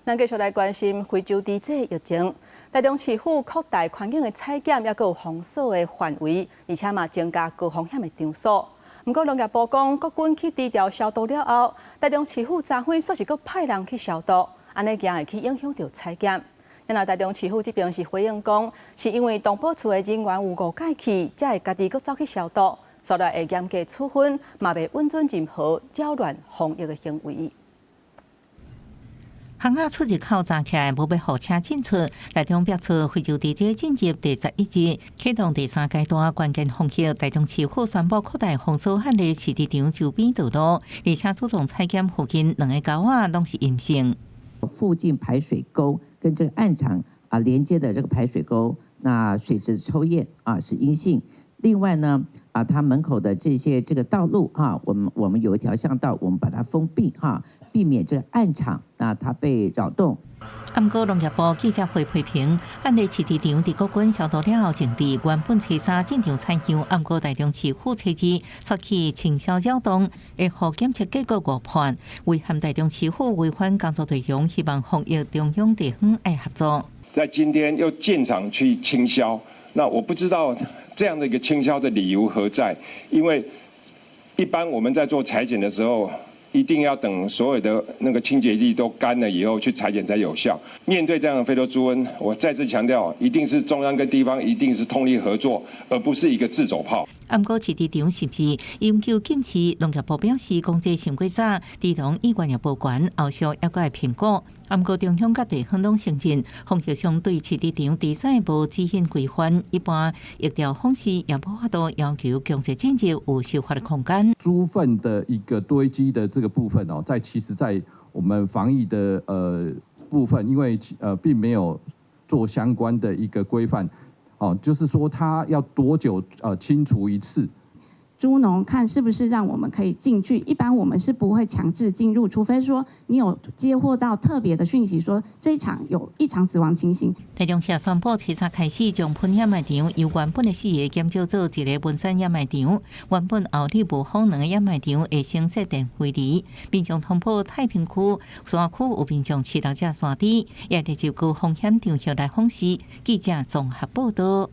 咱繼續來關心非洲豬瘟疫情。台中市府擴大環境的採檢，抑閣有封鎖的範圍，而且嘛增加高風險的場所。毋過農業部講，國軍去豬寮消毒了後，台中市府昨昏煞是閣派人去消毒，按呢驚會去影響著採檢。然後台中市府這邊是回應講，是因為動保處的人員有誤解去，才會家己閣走去消毒，所以會嚴格處分，嘛袂允准任何擾亂防疫的行為。巷仔出入口閘起來，無欲予車進出。台中爆出非洲豬瘟進入第11日，啟動第三階段關鍵防疫。台中市府宣布擴大封鎖漢麗飼豬場周邊道路，而且主動採檢附近兩个溝仔攏是陰性。附近排水溝跟這個案場啊連接的這個排水溝，那水質抽驗啊是陰性。另外呢，啊，他門口的這些這個道路哈，我們有一條巷道，我們把它封閉哈，避免這個案場啊它被擾動。毋過農業部記者會批評，漢麗飼豬場佇國軍消毒了後，淨佇原本初三進場採樣，毋過台中市府初二出去清消擾動，會予檢測結果誤判，遺憾台中市府違反工作內容，希望防疫中央地方愛合作。在今天又進場去清消，那我不知道這樣的一個清消的理由何在？因為一般我們在做採檢的時候，一定要等所有的那個清潔劑都乾了以後去採檢才有效。面對這樣的非洲豬瘟，我再次強調，一定是中央跟地方一定是通力合作，而不是一個自走炮。毋過飼豬場是毋是永久禁飼？農業部表示，講這傷過早，豬農意願也無懸，後續猶閣會評估。毋過中央佮地方攏承認，防疫上對飼豬場豬舍無指引規範，一般疫調方式也無法度要求強制進入有修法的空間。豬糞的一個堆積的這個部分哦，在其實，在我們防疫的部分，因為並沒有做相關的一個規範，哦，就是說它要多久清除一次？豬農看是不是讓我們可以進去，一般我們是不會強制進入，除非說你有接獲到特別的訊息，說這一場有異常死亡情形。台中市宣布，初三開始將噴掩埋場由原本的四个減少做一个分散掩埋場，原本後里無風兩个掩埋場會先設電圍籬，民眾通報太平區山區有民眾飼六隻山豬，也列入高風險場域來訪視。記者綜合報道。